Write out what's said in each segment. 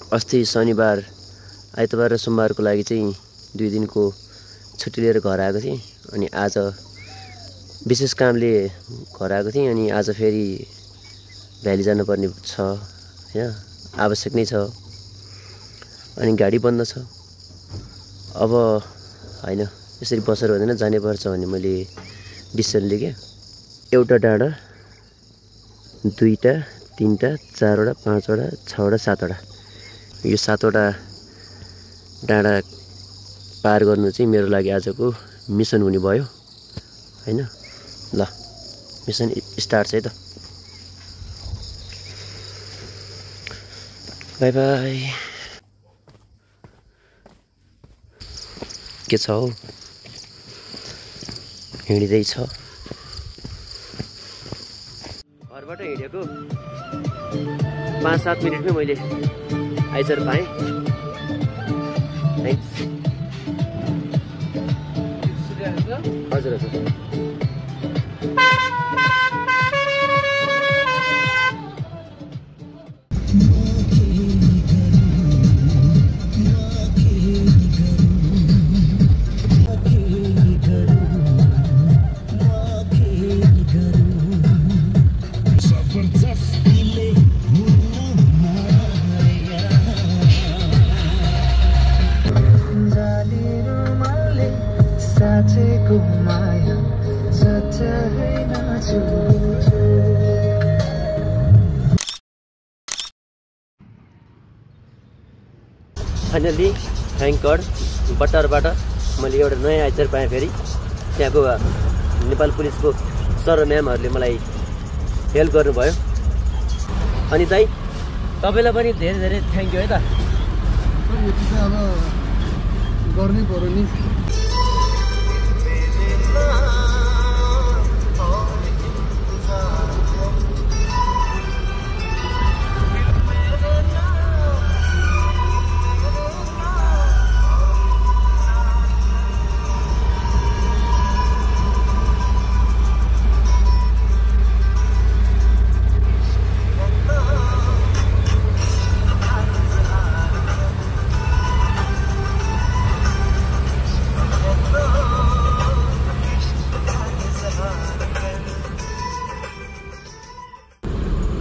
अस्ति शनिबार आइतबार र सोमबारको लागि चाहिँ 2 दिनको छुट्टी लिएर घर आएको थिएँ। अनि आज विशेष कामले घर आएको थिएँ। अनि आज फेरि भ्याली जानुपर्ने छ हैन, आवश्यक नै छ। अनि गाडी बन्द छ। अब हैन यसरी बसेर हुँदैन, जानै पर्छ भने मैले डिसिसन लिएँ के। एउटा डाँडा, 2टा, 3टा, 4वटा, 5वटा, 6वटा, 7वटा, यो 7वटा डाँडा पार गर्नु चाहिँ मेरो लागि आजको मिसन हुने भयो हैन। ल मिसन स्टार्ट है त। By by. के छ हौ, हिँड्दैछ। घरबाट हिँडेको 5-7 मिनटमै मैले आइचर पाएँ है। हजुर हजुर। फाइनली थ्याङ्क गड बट्टारबाट मैले एउटा नयाँ आइचर पाएँ। फेरि त्यहाँको नेपाल पुलिसको सर म्यामहरूले मलाई हेल्प गर्नुभयो। अनि दाइ तपाईँलाई पनि धेरै धेरै थ्याङ्क यू है त। अब गर्नै पर्यो नि।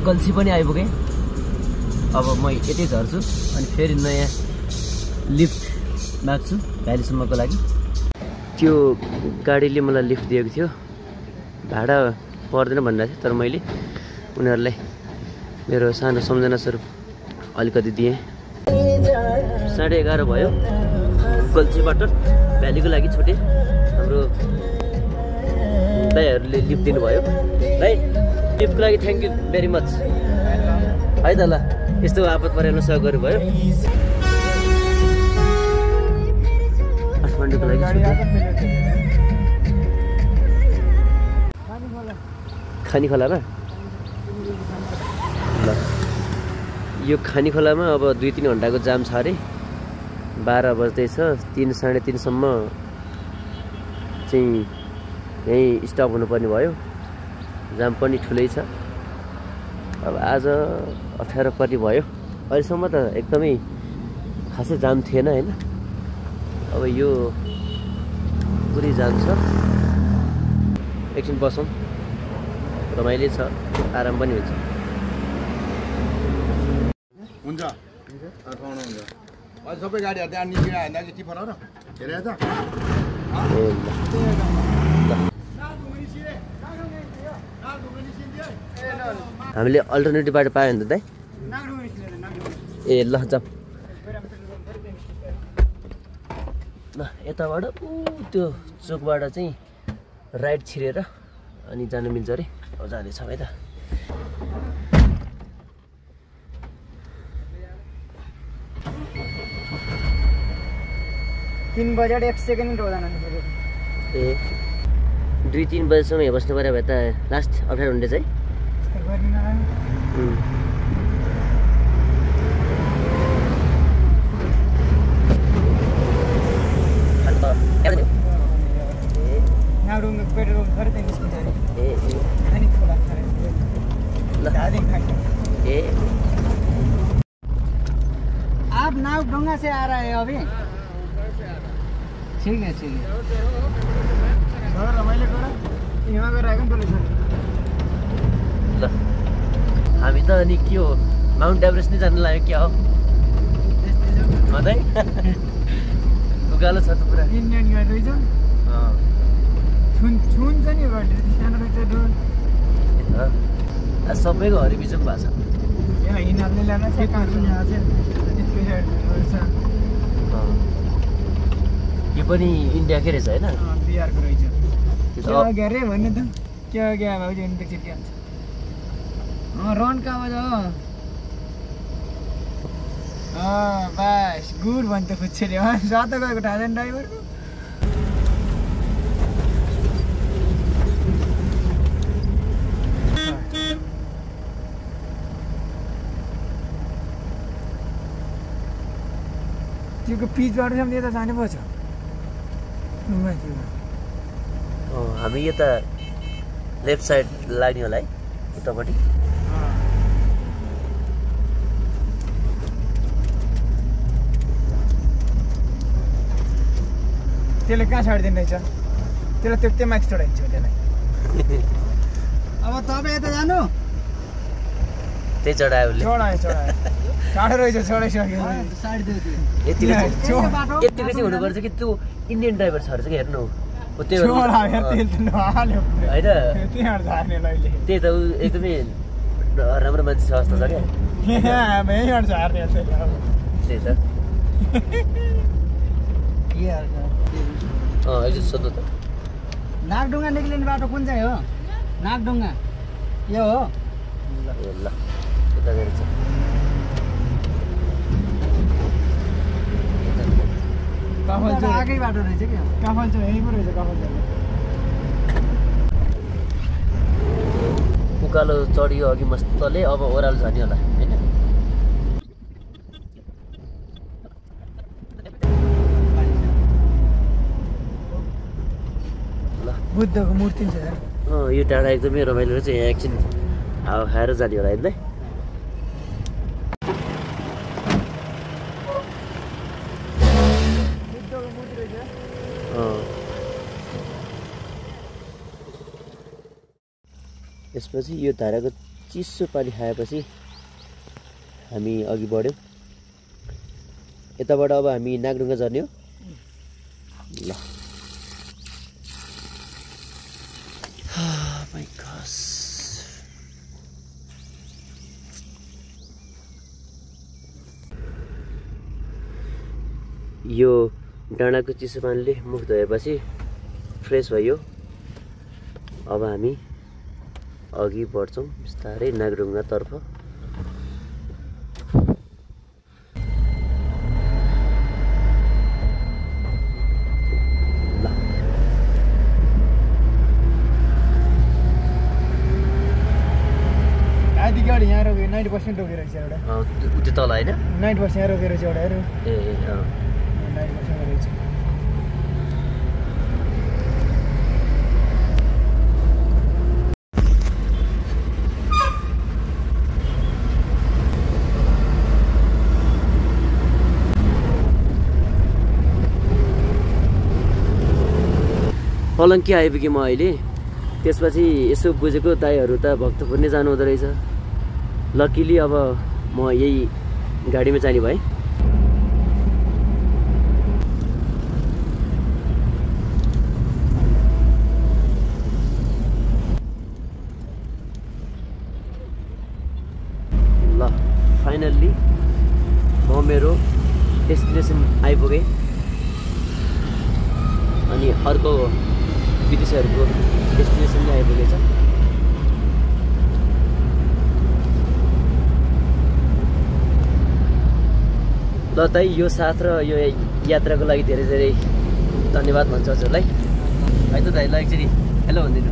गल्छी पनि आइपुगेँ। अब म यतै झर्छु अनि फेरि नयाँ लिफ्ट माग्छु भ्यालीसम्मको लागि। त्यो गाडीले मलाई लिफ्ट दिएको थियो, भाडा पर्दैन भन्दा थियो, तर मैले उनीहरूलाई मेरो सानो सम्झना स्वरूप अलिकति दिएँ। 11:30 भयो। गल्छीबाट भ्यालीको लागि छुटेँ। हाम्रो दाइहरूले लिफ्ट दिनुभयो। दाइ लिफ्टको लागि थ्याङ्क यू भेरी मच है त। ल यस्तो आपत परेमा सहयोग गर्नुभयो। काठमाडौँको लागि खानी खोलामा। ल यो खानी खोलामा अब 2-3 घन्टाको जाम छ अरे। 12 बज्दैछ। 3-3:30 सम्म चाहिँ यहीँ स्टप हुनुपर्ने भयो। जाम पनि ठुलै छ। अब आज अप्ठ्यारो पर्ने भयो। अहिलेसम्म त एकदमै खासै जाम थिएन हैन। अब यो पुरै जाम छ। एकछिन बसौँ, रमाइलो छ, आराम पनि हुन्छ। हुन्छ ठाउँ हुन्छ। अहिले सबै गाडीहरू त्यहाँ निस्केर आएन कि के फरक र हेरे त। हामीले अल्टरनेटिभ बाटो पायो भने त दाइ। ए ल जाऊ। ल यताबाट त्यो चोकबाट चाहिँ राइट छिरेर अनि जानु मिल्छ अरे। अब जाँदैछौँ है त। 3 बजेर 1 सेकेन्ड रोजाना ए 2-3 बजेसम्म यहाँ बस्नु पर्यो भए त लास्ट अप्ठ्यारो हुन्थ्यो चाहिँ। पेट्रोल खर्च निस्किन्छ ए अनि खोला ल दादिङ खान्छ ए आप नाव डोंगा से आ रहा है अभी ठीक है रमाइलो गर यहाँ गएर आएको नि तँले ल हामी त अनि के हो माउन्ट एभरेस्ट नै जानु लाग्यो क्या हो है उकालो छ त पुरा इन्डियन गाडी रहेछ छुन्छ नि गाडी सानो रहेछ डोर सबैको हरिबिजन भएको छ यहाँ हिँड्ने ल्याएर चाहिँ कहाँ यहाँ चाहिँ यो पनि इन्डियाकै रहेछ होइन बिहारको रहेछ क्या गयो रे भन्ने त क्या गयो भाउजू एकछिन के हुन्छ रनको आवाज हो बस गुड भन्छ खुच्चेले सातो गएको थाहा छैन ड्राइभरको त्यो पिच बाटो चाहिँ यता जानु पर्छ हामी यता लेफ्ट साइड लाग्ने होला है उतापट्टि त्यसले कहाँ छाडिदिनु रहेछ त्यसलाई त्यो माथि चढाइन्छ त्यसलाई अब तपाईँ यता जानु त्यही चढायो चढायो टाढो रहेछ चढाइसक्यो यति चाहिँ हुनुपर्छ कि त्यो इन्डियन ड्राइभर छ रहेछ कि हेर्नु त्यही त एकदमै राम्रो मान्छे छ जस्तो छ क्या त्यही त एकचोटि सोध्नु त नागढुङ्गा निक्लिने बाटो कुन चाहिँ हो नागढुङ्गा यो हो ल यता गएर छ आगै बाटो रहेछ क्या काफल चाहिँ यहीँ पो रहेछ काफल चाहिँ उकालो चढियो अघि मस्तले अब ओह्रालो झर्ने होला होइन बुद्धको मूर्ति छ यो टाढा एकदमै रमाइलो रहेछ यहाँ एकछिन हावा खाएर जाने होला होइन यसपछि यो धाराको चिसो पानी खाएपछि हामी अघि बढ्यौँ यताबाट अब हामी नागढुङ्गा झर्ने हो ल my gosh यो डाँडाको चिसो पानीले मुख धोएपछि फ्रेस भयो अब हामी अघि बढ्छौँ बिस्तारै नागढुङ्गातर्फ आधी गाडी यहाँ रोक्यो 90% रोकेर रहेछ एउटा त्यो तल होइन 90% यहाँ रोकेर रहेछ एउटा हेर ए 90% रहेछ पलङ्की आइपुगेँ म अहिले त्यसपछि यसो बुझेको दाइहरू त भक्तपुर नै जानु हुँदो रहेछ लकिली अब म यही गाडीमा जाने भएँ ल फाइनल्ली म मेरो डेस्टिनेसन आइपुगेँ अनि अर्को विदेशीहरूको डेस्टिनेसन नै आइपुगेछ ल दाइ यो साथ र यो यात्राको लागि धेरै धेरै धन्यवाद भन्छ हजुरलाई है त दाइ ल एकचोटि हेलो भनिदिनु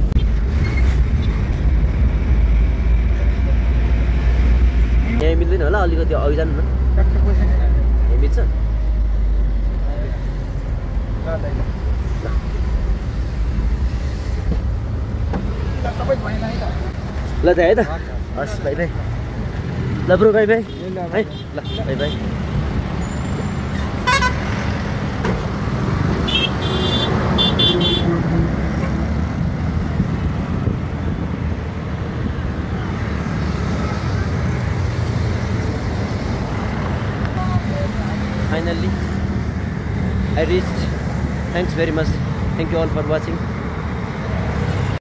यहाँ मिल्दैन होला अलिकति अघि जानु न यहाँ मिल्छ ल दाइ है त हस् भाइ भाइ ल ब्रो भाइ भाइ है ल भाइ भाइ finally I reached. Thanks very much. Thank you all for watching.